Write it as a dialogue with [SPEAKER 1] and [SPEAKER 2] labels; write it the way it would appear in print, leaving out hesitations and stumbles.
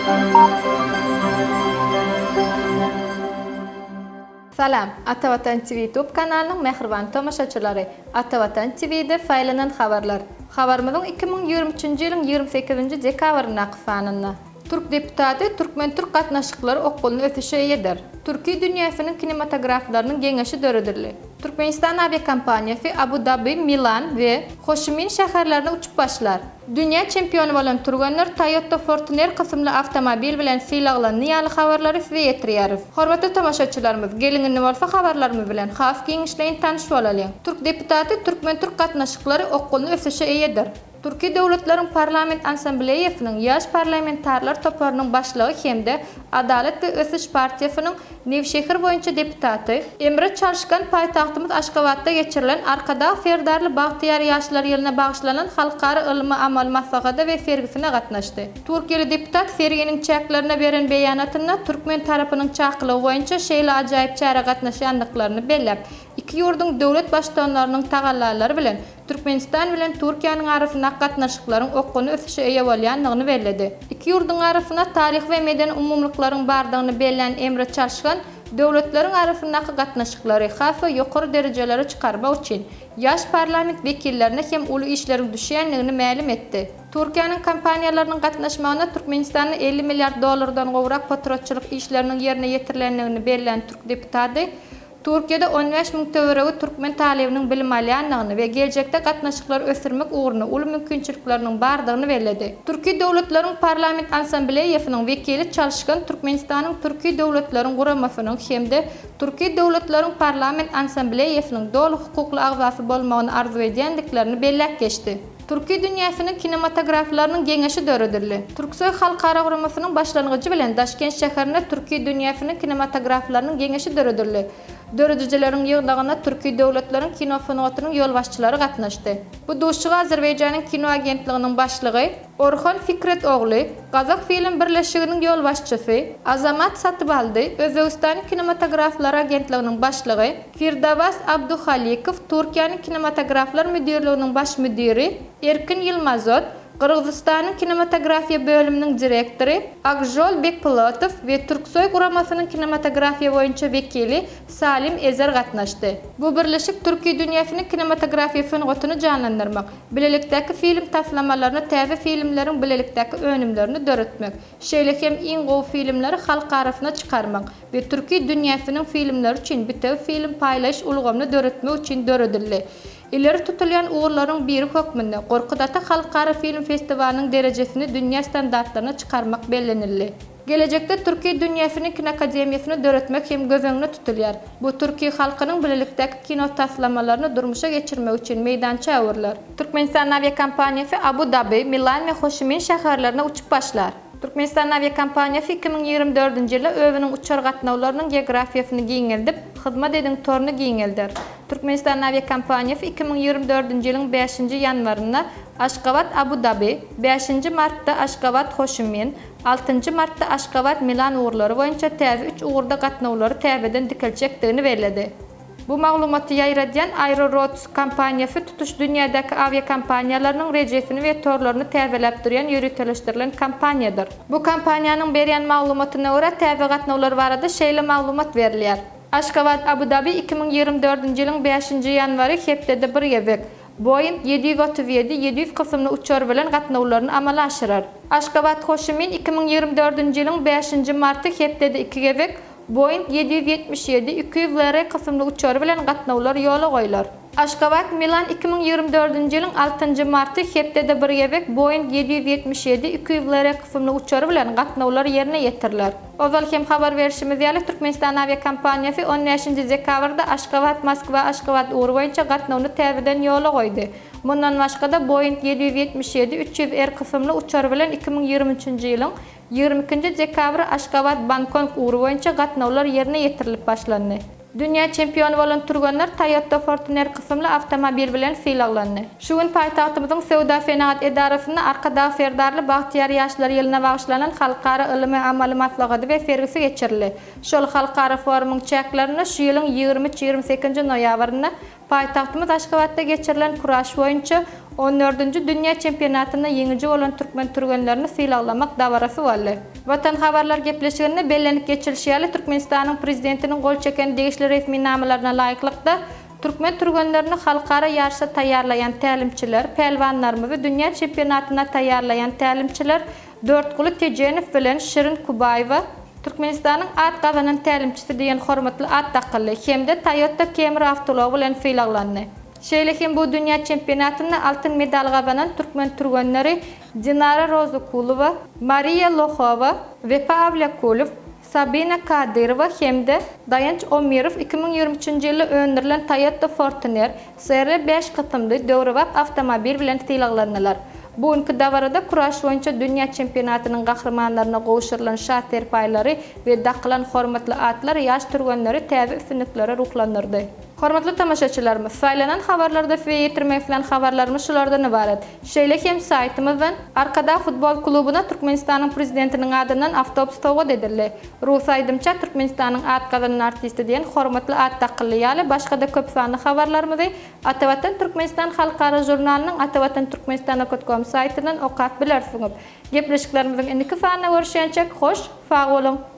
[SPEAKER 1] Salam, Atavatan TV YouTube kanalynyň mähriban tomaşaçylary! Atavatan TV-de saýlanan habarlar. Habarymyzyň 2023-nji ýylyň 28-nji dekabryndaky sanynda. Türk deputaty Türkmen-türk gatnaşyklary okgunly ösüşe eýedir. Türki dünýäsiniň kinematograflarynyň geňeşi döredildi. Türkmenistan awiakompaniýasy Abu-Dabi, Milan we Hoşimin şäherlerine uçup başlar. Dünýä çempiony bolan türgenler Toyota Fortuner kysymly awtomobil bilen sylaglandy ýaly habarlary size ýetirýäris. Hormatly tomaşaçylarymyz, geliň indi bolsa habarlarymyz bilen has giňişleýin tanyş bolalyň. Türk deputaty Türkmen-türk gatnaşyklary okgunly ösüşe eýedir. Türki döwletleriň Parlament Assambleýasynyň Ýaş parlamentarlar toparynyň başlygy hem-de Adalat we ösüş partiýasynyň Newşehir boýunça deputaty Emre Çalşkan paýtagtymyz Aşgabatda geçirilen Arkadag Serdarly bagtyýar ýaşlar ýylyna bagyşlanan halkara ylmy-amaly maslahata we sergisine gatnaşdy. Türkiýeli deputat serginiň çäklerinde beren beýanatynda türkmen tarapynyň çakylygy boýunça şeýle ajaýyp çärä gatnaşýandyklaryny belläp, iki ýurduň döwlet Baştutanlarynyň tagallalary bilen Türkmenistan bilen Türkiýäniň arasyndaky gatnaşyklaryň okgunly ösüşe eýe bolýandygyny belledi. Iki ýurduň arasynda taryhy we medeni umumylyklaryň bardygyny bellän Emre Çalşgan, döwletleriň arasyndaky gatnaşyklary has-da ýokary derejelere çykarmak üçin ýaş parlament wekillerine hem uly işleriň düşýändigini mälim etdi. Türkiýäniň kompaniýalarynyň gatnaşmagynda Türkmenistanda 50 milliard dollardan gowrak potratçylyk işleriniň ýerine ýetirilendigini bellän türk deputady, Türkiýede 15 000 töweregi türkmen talybynyň bilim alýandygyny we geljekde gatnaşyklary ösdürmek ugrunda uly mümkinçilikleriniň bardygyny belledi. Türki döwletleriň Parlament Assambleýasynyň wekili Çalşgan Türkmenistanyň Türki döwletleriň guramasynyň hem-de Türki döwletleriň Parlament Assambleýasynyň doly hukukly agzasy bolmagyny arzuw edýändiklerini belläp geçdi. Türki dünýäsiniň kinematograflarynyň geňeşi döredildi. Türksoý halkara guramasynyň başlangyjy bilen Daşkent şäherinde Türki dünýäsiniň kinematograflarynyň geňeşi döredildi. Döredijileriň ýygnagyna türki döwletleriň kino sungatynyň ýolbaşçylary gatnaşdy. Bu duşuşyga Azerbaýjanyň kino agentliginiň başlygy Orhan Fikret ogly, Gazakfilm birleşiginiň ýolbaşçysy Azamat Satybaldy, Özbegistanyň kinematograflary agentliginiň başlygy Firdawas Abduhalikow, Türkiýäniň kinematograflar müdirliginiň baş müdiri Erkin Ýylmazot, Gyrgyzystanyň kinematografiýa bölüminiň direktory Akžol Bekpolotow we Türksoý guramasynyň kinematografiýa boýunça wekili Salim Ezer gatnaşdy. Bu birleşik türki dünýäsiniň kinematografiýa sungatyny janlandyrmak, bilelikdäki film taslamalaryny täze filmleriň bilelikdäki önümlerini döretmek, şeýle hem iň gowy filmleri halk arasyna çykarmak we türki dünýäsiniň filmleri üçin bitewi film paýlaýyş ulgamyny döretmek üçin döredildi. Ileri tutulýan ugurlaryň biri hökmünde Gorkut ata halkara film festiwalynyň derejesini dünýä standartlaryna çykarmak bellenildi. Gelejekde Türki dünýäsiniň kinoakademiýasyny döretmek hem göz öňünde tutulýar. Bu türki halkynyň bilelikdäki kino taslamalaryny durmuşa geçirmek üçin meýdança öwrüler. Türkmenistan awiakompaniýasy Abu-Dabi, Milan we Hoşimin şäherlerine uçup başlar. Türkmenistan awiakompaniýasy 2024-nji ýylda özüniň uçar gatnawlarynyň geografiýasyny giňeldip, hyzmat ediň toruny giňelder. Türkmenistan awiakompaniýasy 2024-nji ýylyň bäşinji ýanwarynda Aşgabat-Abu-Dabi, bäşinji martda Aşgabat-Hoşimin, altynjy martda Aşgabat-Milan ugurlary boýunça täze üç ugurda gatnawlary täzeden dikeltjekdigini belledi. Bu maglumaty ýaýradýan Aeroroads kompaniýasy tutuş dünýädäki awiakompaniýalarynyň rejesini we torlaryny täzeläp durýan ýöriteleşdirilen kompaniýadyr. Bu kompaniýanyň berýän maglumatyna görä, täze gatnawlar barada şeýle maglumat berilýär. Aşgabat-Abu-Dabi 2024-nji ýylyň bäşinji ýanwary hepdede bir gezek, Boeing 737, 700 kysymly uçar bilen gatnawlaryny amala aşyrar. Aşgabat-Hoşimin 2024-nji ýylyň bäşinji marty hepdede iki gezek, Boeing 777, 200 LR kysymly uçary bilen gatnawlar ýola goýlar. Aşgabat, Milan 2024-nji ýylyň altynjy marty hepdede bir gezek Boeing 777, 200 LR kysymly uçary bilen gatnawlar ýerine ýetiriler. Ozal hem habar berşimiz ýaly, Türkmenistan awiakompaniýasy on bäşinji dekabrda Aşgabat, Moskwa, Aşgabat ugry boýunça gatnawyny täzeden ýola goýdy. Mundan başga-da, Boeing 777, 300 R kysymly uçary bilen 2023-nji ýylyň 22-nji dekabry Aşgabat, Bangkok ugry boýunça gatnawlar ýerine ýetirilip başlandy. Dünýä çempiony bolan türgenler Toyota Fortuner kysymly awtomobil bilen sylaglandy. Şu gün paýtagtymyzyň Söwda-senagat edarasynda Arkadag Serdarly bagtyýar ýaşlar ýylyna bagyşlanan halkara ylmy-amaly maslahaty we sergisi geçirildi. Şol halkara forumyň çäklerinde şu ýylyň 23-28 noýabrynda. Paýtagtymyz Aşgabatda geçirilen kuraş boýunça on dördünji dünýä çempionatynda ýeňiji bolan türkmen türgenlerini sylaglamak dabarasy boldy. Watan habarlar gepleşiginde bellenip geçilişi ýaly, Türkmenistanyň Prezidentiniň gol çeken degişli resminamalaryna laýyklykda, türkmen türgenlerini halkara ýaryşa taýýarlaýan tälimçiler, pälwanlarymyzy dünýä çempionatyna taýýarlaýan tälimçiler Dörtguly Tejenow bilen Şirin Kubaýewa Türkmenistanyň at gazanan tälimçisi diýen hormatly at dakyldy hem-de Toyota Camry awtoulagy bilen sylaglandy. Şeýle hem bu dünýä çempionatynda altyn medal gazanan türkmen türgenleri Dinara Rozykulowa, Mariýa Lohowa, Wepa Awlýakulow, Sabina Kadyrowa hem-de Daýanç Omirow 2023-nji ýylda öndürilen Toyota Fortuner SR bäş kysymly döwrebap awtomobil bilen sylaglandylar. Bu günki dabarada kuraş boýunça dünýä çempionatynyň gahrymanlaryna gowşurylan şa serpaýlary we dakylan hormatly atlar ýaş türgenleri täze üstünliklere ruhlandyrdy. Hormatly tomaşaçylarymyz, saýlanan habarlarda size ýetirmek islän habarlarymyz şulardan ybarat. Şeýle hem saýtymyzdan Arkadag futbol klubuna Türkmenistanyň Prezidentiniň adyndan awtobus sowgat edildi. Rus aýdymça Türkmenistanyň at gazanan artisti diýen hormatly at dakyldy ýaly başga-da köp sanly habarlarymyzy Atavatan Türkmenistan halkara žurnalynyň atavatanturkmenistan.com saýtyndan okap bilersiňiz. Gepleşiklerimiziň indiki sanynda görüşýänçäk hoş sag boluň!